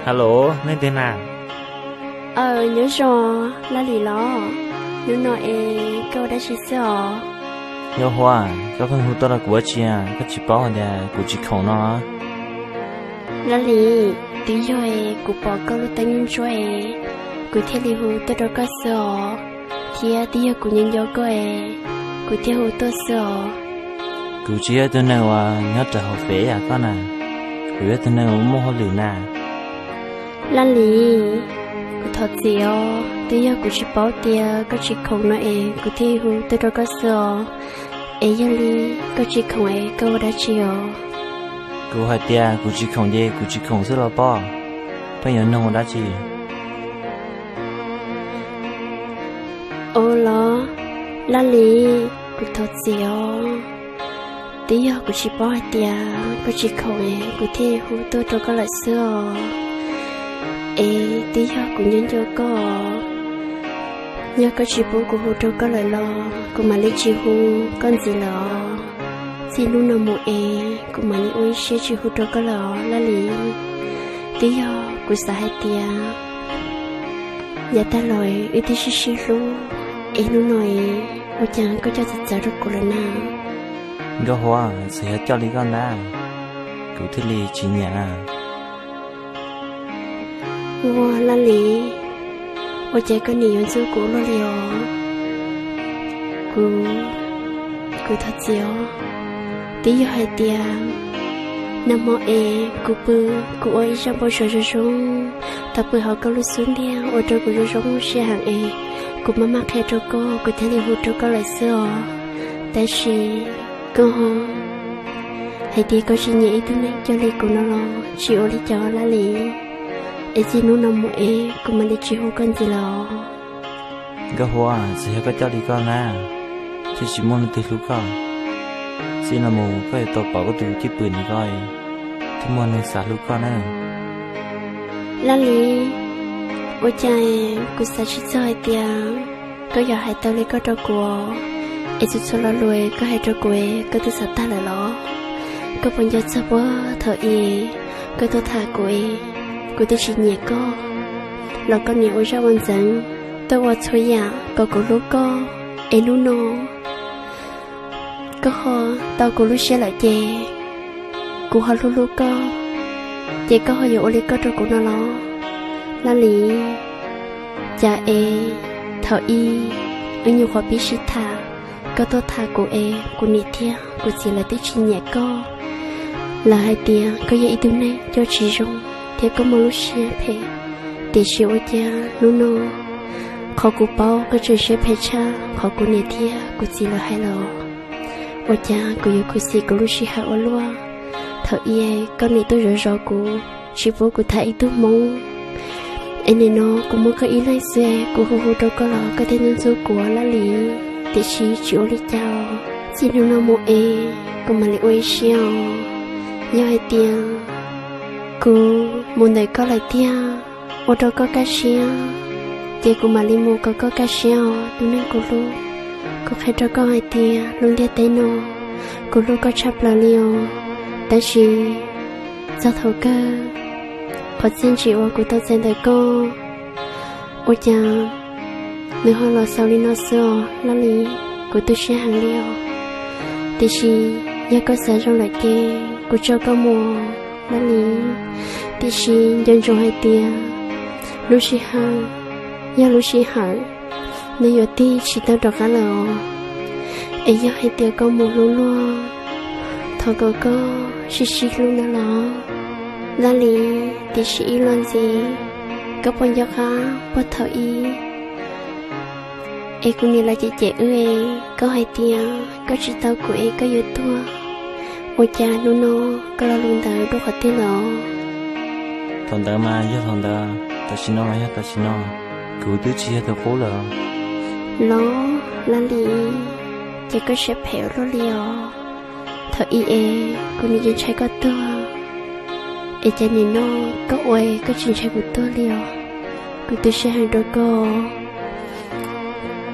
Hello, leej twg na? Aw, nyob zoo, Laj Lis los? Hnub no es koj ua dab tsi xwb os? Nkauj Huab, koj pheej hu tuaj rau kuv ua dab tsi a, koj tsis paub hais tias kuv tsis khoom no? Laj Lis, twb yog es kuv pom koj lub teeb ntsuab es kuv thiaj li hu tuaj rau koj xwb os, thiab twb yog kuv nco nco koj es kuv thiaj hu tuaj xwb os. Kuv tsis yog ib tug neeg uas nyob rau hauv fem yam koj na, kuv yog ib tug neeg uas muaj hauj lwm na. Laj Lis, kuv thov txim os, twb yog kuv tsis paub tias koj tsis khoom no es kuv thiaj hu tuaj rau koj xwb os. Es yog li koj tsis khoom es koj ua dab tsi os? Kuv hais tias kuv tsis khoom ces kuv tsis khoom xwb los pob, pheej yuav nug ua dab tsi? Ua los, Laj Lis, kuv thov txim os, twb yog kuv tsis paub hais tias koj tsis khoom es kuv thiaj hu tuaj rau koj lawm xwb os. Es twb yog kuv nco nco koj, yog koj tsis pub kuv hu rau koj lawm los kuv mam li tsis hu koj ntxiv lawm os. Txij hnub no mus es kuv mam li ua ib siab tsis hu rau koj lawm os Laj Lis. Twb yog kuv xav hais tias yav tag los wb twb sib sib hlub, es hnub no es ua cas koj coj txawv txawv rau kuv lawm na? Nkauj Huab, txawm yog coj li koj ntag, kuv thiaj li tsis nyiam. Ua Laj Lis, ua cas koj nim yuav ntxub kuv ua luaj li os? Kuv, kuv thov txim os. Twb yog hais tias nag hmo es kuv pw, kuv ua ib zaj npau suav zoo zoo, tau pw hauv koj lub xub ntiag ua rau kuv zoo zoo siab heev es kuv maj maj qhia rau koj, kuv thiaj li hu rau koj lawm xwb os. Tab sis koj ho hais tias koj tsis nyiam ib tug neeg coj li kuv no los tsis ua li cas Laj Lis. Es txij hnub no mus es kuv mam li tsis hu koj ntxiv lawm os. Nkauj Huab, txawm yog koj coj li koj na, thiaj tsis muaj leej twg hlub koj. Txij no mus koj yuav tau pom koj tus cwj pwm ntawm koj, thiaj muaj neeg xav hlub koj na. Laj Lis, ua cas kuv xav tsis txog hais tias koj yuav hais tau li koj rau kuv, es txhua txhua lo lus koj hais rau kuv koj twb xav tag lawm los? Koj puas nco txog puag thaum ub koj tuaj tham kuv es kuv twb tsis nyiam koj los koj nim ua zaj ua ntxeev tuaj ua txhua yam kom kuv hlub koj, es hnub no koj ho tau kuv lub siab lawm ces kuv ho hlub hlub koj, ces koj ho yuav ua li koj rau kuv no los? Laj Lis, cas es thaum ub wb nyuam qhuav pib sib tham, koj tuaj tham kuv es kuv niam thiab kuv txiv lawv twb tsis nyiam koj. Lawv hais tias koj yog ib tug neeg coj tsis zoo thiab koj muaj lub siab phem. Tiam sis ua cas hnub no qhov kuv paub koj tseem siab phem tshaj qhov kuv niam thiab kuv txiv lawv hais los? Ua cas kuv yuav khuv xim kuv lub sij hawm ua luaj? Thaum ub koj nim tuaj zov zov kuv, tsis pub kuv tham ib tug hmoob, es nim no kuv muaj koj ib leeg xwb, kuv hu hu rau koj los koj thiaj ntxub ntxub kuv Laj Lis. Tiam sis tsis ua li cas, txij hnub no mus es kuv mam li ua ib siab os. Yog hais tias kuv mus ntawm koj lawm tiag, ua rau koj kaj siab, ces kuv mam li mus kom koj kaj siab os tus neeg kuv hlub. Kuv qhia rau koj hais tias lub ntiaj teb no kuv hlub koj tshaj plaws li os. Tab sis txog thaum kawg, qhov txiaj ntsim uas kuv tau txais ntawm koj, ua cas nws ho los xaus li no xwb os Laj Lis. Kuv tu siab heev li os. Tiam sis yog koj xav zoo lawm ces kuv tso koj mus, Laj Lis. Tiam sis nco ntsoov hais tias lub sij hawm yog lub sij hawm, nws yuav tig tsis tau rov qab lawm os. Es yog hais tias koj mus hlub luag, thov kom koj sib sib hlub nawb los, Laj Lis. Tiam sis ib los ntxiv, koj puas nco qab puag thaum ub es kuv niam lawv cem cem wb es koj hais tias koj tsis tau kuv es koj yuav tuag? Ua cas hnub no koj lo lus ntawd dua qhov twg los? Thaum ntawd mas yog thaum ntawd, tam sim no mas yog tam sim no, kuv twb tsis yog tus qub lawm. Los, Laj Lis, ces koj siab phem ua luaj li os. Thaum ub es kuv nim yeej ntshai koj tuag, es cas nim no koj ua koj tsis ntshai kuv tuag li os? Kuv tu siab heev rau koj.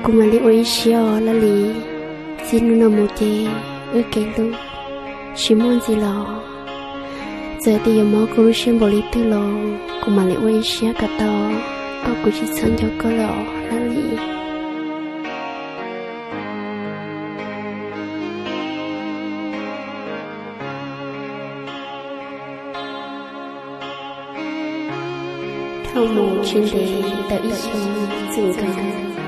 Kuv mam li ua ib siab os Laj Lis. Txij hnub no mus ces wb kev hlub tsis muaj ntxiv los. Txawm tias yuav mob kuv lub siab npaum li twg los kuv mam li ua ib siab kom tau, kom kuv tsis txhob nco koj lawm os Laj Lis. Dhau mus tsis ntev ntawm ib xyoos txwm nkaus,